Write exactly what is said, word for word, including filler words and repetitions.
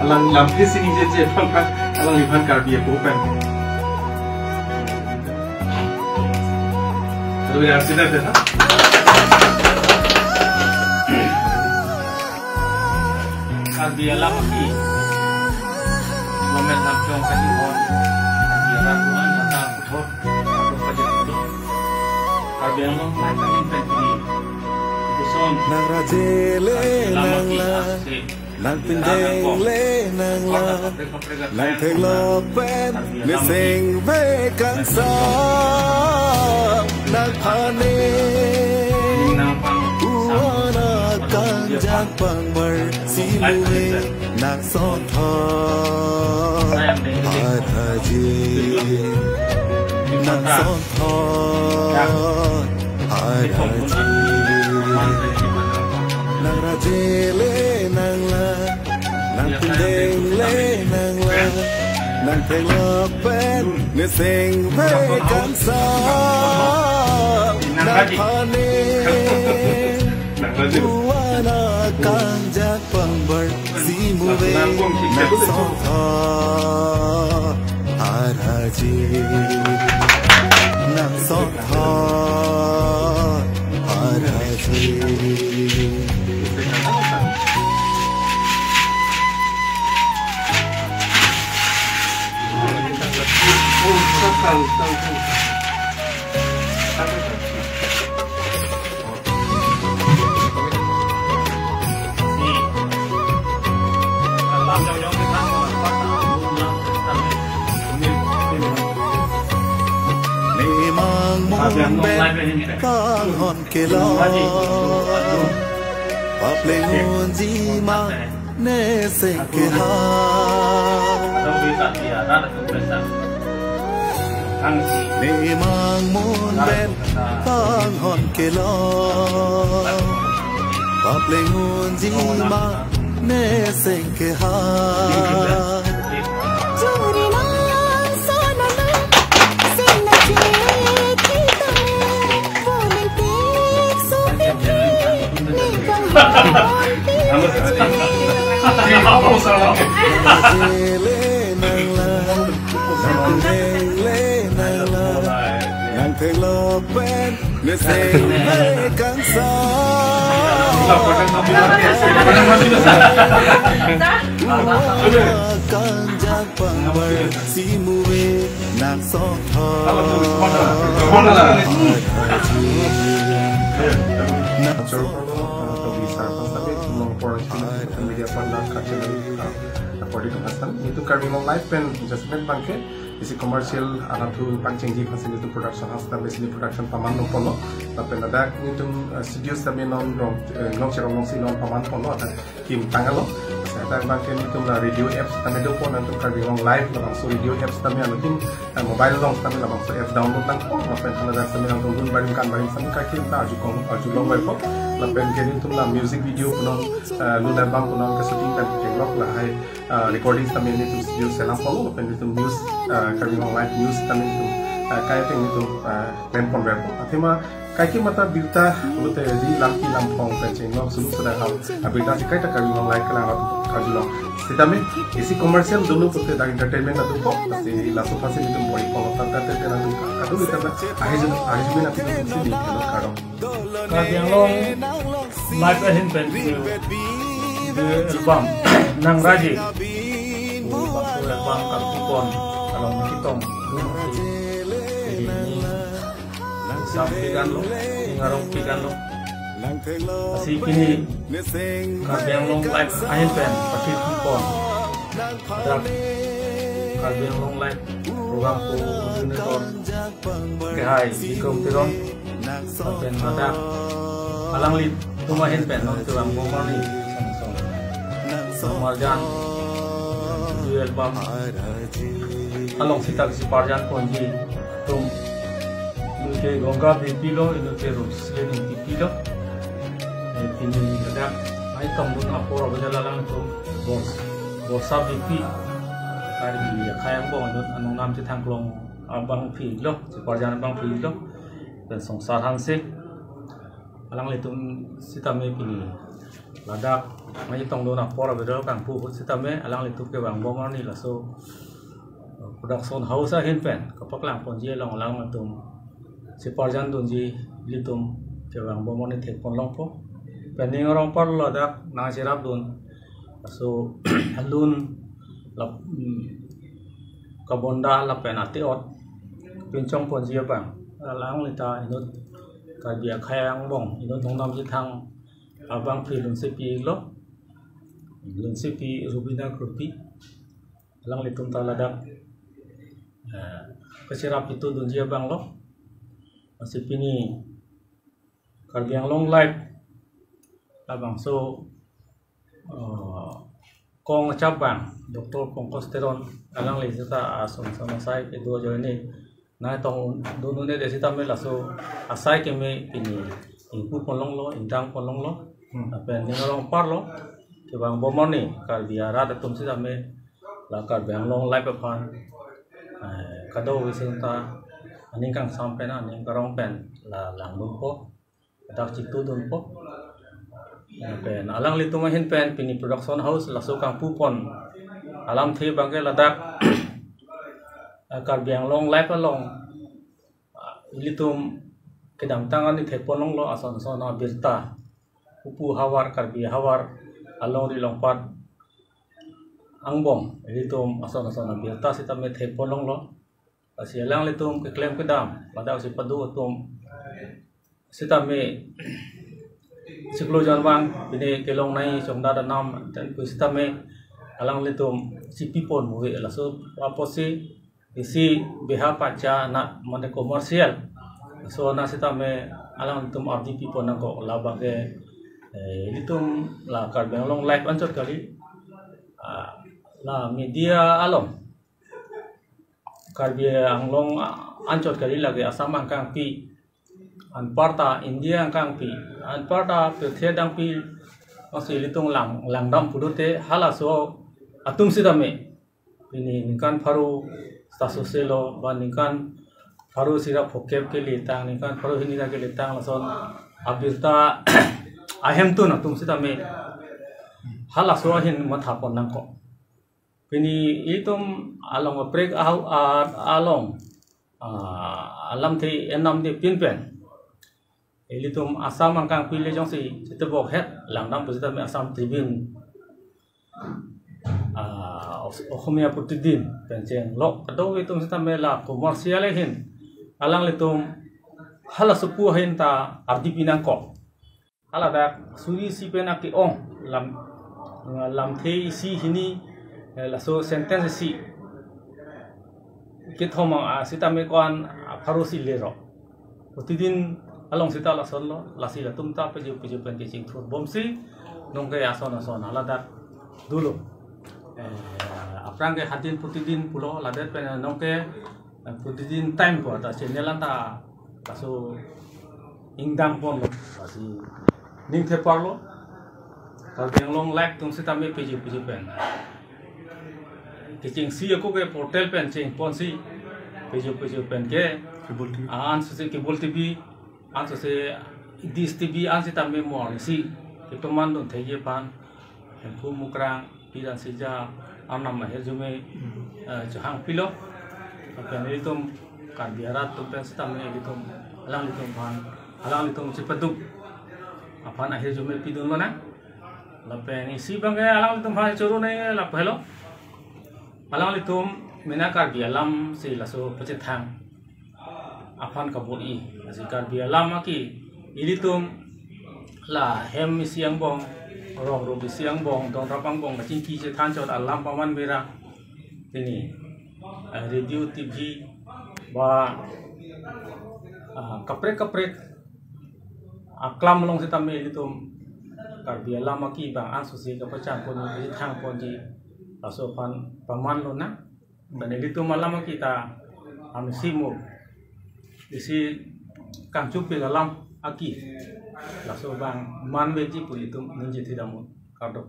Alang lamthe sining je je aphan phan alangliphan Karbi apo pen. Aduh ya, sida deh, ha? Karbi alam ki. Momen lam jong kani hon. Karbi alam tuan mata puthot. Aduh, kaji aduh. Karbi Anglong lain kani pen kini. Ikuson. Nang raje le Karbi alam nang ki la. Asik. Nang pindeng le nang la, nang theklok pen ne seng ve kangsam, nang phan ne uana kangjak pangbar si muve nang son thot, haraji nang son thot, haraji nang raje le nang la. Nang pindeng le nang la, nang theklok pen ne seng ve kangsam, nang phan ne uana kangjak pangbar si muve nang son thot, haraji nang son thot, haraji. Memang mon pen kanghon kelong, papleng unji ma ne seng keha. Memang mon pen kanghon kelong, papleng unji ma ne seng keha. Juri nang sonana, sing na chit kita. Nang theklok pen ne seng ve kangsam, kangjak pangbar si muve nang son thot. Nang son thot. Media partner Kachel Recording Hastan. Nelitum Karbi Anglong Live pen jasemet abangke isi commercial alathu pangchengji aphansi nelitum production hastam isi production paman nangpolo. Lapen ladak nelitum, eh, studio sitame non rong, eh, Nongcherong alongsi non paman polo, ladak kim tanglo. Ladak abangke nelitum la radio apps tame dopo, nangtum Karbi Anglong Live labangso radio apps tame anutin, eh, mobile along tame labangso apps download nangpo. Lapen ladak tame nangtum dun barim kan barim sami kakim ta arju kong arjulong baikpo. Lapen ke nelitum la music video punon, eh, lun album punon ke shooting pen tenglok lahai, eh, recordings tame nelitum studio selam polo, lapen nelitum news, eh, Karbi Anglong Live news tame nelitum, eh, kaike nelitum, eh, klem ponverpo. Athema kaike mata birta pulote di lampi lamphong pen chenglok sulu sudah hal, eh, birta si kaita Karbi Anglong Live kelang rap karjulong. Sitame isi commercial dolo pulote dak entertainment atum po, si laso aphansi nelitum bori polo, tata tete nelitum kadu kita na, ahi jum, ahi jum nelitum si di kalo karo. Karbi Anglong Live ahin pen ke, ke album Nang Raje. Ke album karpipon along kitong. Jadi ini sam pikan lo, ini ngarong pikan lo. Lasi pini Karbi Anglong Live ahin pen patit pipon. Dak Karbi Anglong Live program coordinator kehai Bikrom Teron. Lapen ladak alanglitum ahin pen nangtulang bomani. Nangmarjan duel bam along sitame si parjan ponji atum. Inut ke Gongga Beypi lo, inut ke Roslyn Ingtipi lo. Eh, pini ladak nangtum dun apor abang alangtum Bos, Bosa Beypi. Karbi akhei angbong inut anong nam chethang klong abangpi lo, si parjan abangpi lo. Pen Songsar Hanse. Alanglitum sitame pini Ladak nangchetongdun apor avedra kangpu ahut sitame alanglitum kevang bom arni laso, eh, production house ahin pen kapaklang ponji along alanglitum cheparjan dunji ilitum kevang bom arni thekpon longpo. Pen ning arong apar ladak nangcherapdun laso alun lap, hmm, kabonda lapen ate-ot pinchong ponji abang alanglita inut Karbi akhei angbong inut nongnam chethang abangpi lunsepi lo, lunsepi Rubina Kropi, alanglitum ta ladak, eh, kacherap itu dunji abang lo. Lasi pini Karbi Anglong Live labangso, eh, kong chapbang Doctor Pankaj Teron alangli seta ason ason asai kedo ajoine nangtongdun un-e det sitame laso asai keme pini ingpu pon longlo, ingdang pon longlo. Hmm. Lapen ning arong apar lo kevang bom arni Karbi arat atum sitame la Karbi Anglong Live aphan, eh, kadokave seta aning kangsam pen aning karong pen la langdunpo, dak chitudunpo. Lapen alanglitum ahin pen pini production house laso kangpu pon alamthe abangke ladak, eh, Karbi Anglong Live along, ah, ilitum kedamtang arni thekpon longlo ason ason abirta. Upu havar, Karbi havar alongri longpat angbong ilitum ason ason abirta sitame thekpon longlo. Lasi alanglitum keklem kedam ladak si padu atum sitame chiklo jon vang pine kelong nai chongdat anam ten pu sitame alanglitum chipi pon muhe laso apotsi isi beha pacha na mane commercial. So na sitame alanglitum ardi pi pon nangkok labangke, eh, ilitum la Karbi Anglong Live anchot kali, ah, la media along Karbi Anglong, ah, anchot kali lake Assam angkangpi, anparta India angkangpi, anparta pirthe adangpi, masi ilitum lang, langdam pulote halaso atum sitame pini ningkan pharo seta soselo, ba ningkan pharo isi ra phokep keletang, ningkan pharo hini ra keletang lason abirta ahemtun atum sitame halaso ahin matha pon nangkok. Pini itum along kaprek ahau a-, along, ah, alamthe enam de pin pen ilitum Assam angkangpi le jongsi chetebok het langdam pusitame Assam Tribune, ah, Os-, Okhomia Protidin pen chenglok kadokave atum sitame la commercial ahin alanglitum halaso pu ahin ta ardi pi nangkok. Haladak suri isi pen ake-ong lam, lamthe isi hini, eh, laso sentence isi kethom, ah, sitame ko-an, ah, pharo isi le ro. Protidin along seta lason lo, lasi latum ta peju peju pen kechingthur bomsi nonke ason ason haladak dolo. Eh, aphrang ke Hadin Protidin pulo, ladet pen nonke, eh, Protidin Time pu ta channel anta laso ingdang ponlo, lasi ning thepar lo. Karbi Anglong Live atum sitame peju peju pen kechengsi ako ke portal pen cheng ponsi peju peju pen ke, Cable T V. Ah, ansose Cable T V, ansose Dish T V an sitame morsi kepaman dun thekji aphan Hemphu Mukrang, Piran Sija, arnam ahirjume, eh, chehang pilo. Lapen ilitum Karbi arat atum pen sitame ilitum alanglitum aphan, alanglitum chepaduk aphan ahirjume pidun lonang. Lapen isi abangke alanglitum aphan choro ne lapu helo. Alanglitum mena Karbi alam si laso pachethang aphan kabor-i. Lasi Karbi alam aki ilitum la hem isi angbong, rong rup isi angbong, donrap angbong, kachingki chethan chot alam paman mera. Pini, eh, radio, T V, ba, ah, kaprek kaprek aklam along sitame ilitum Karbi alam aki bang ansose kapacham ponji, kapachethang ponji, laso aphan paman lonang. Lapen ilitum alam aki ta amsi mo isi kangchupil alam aki laso abang manveji pu itum ningje thidam, kardom.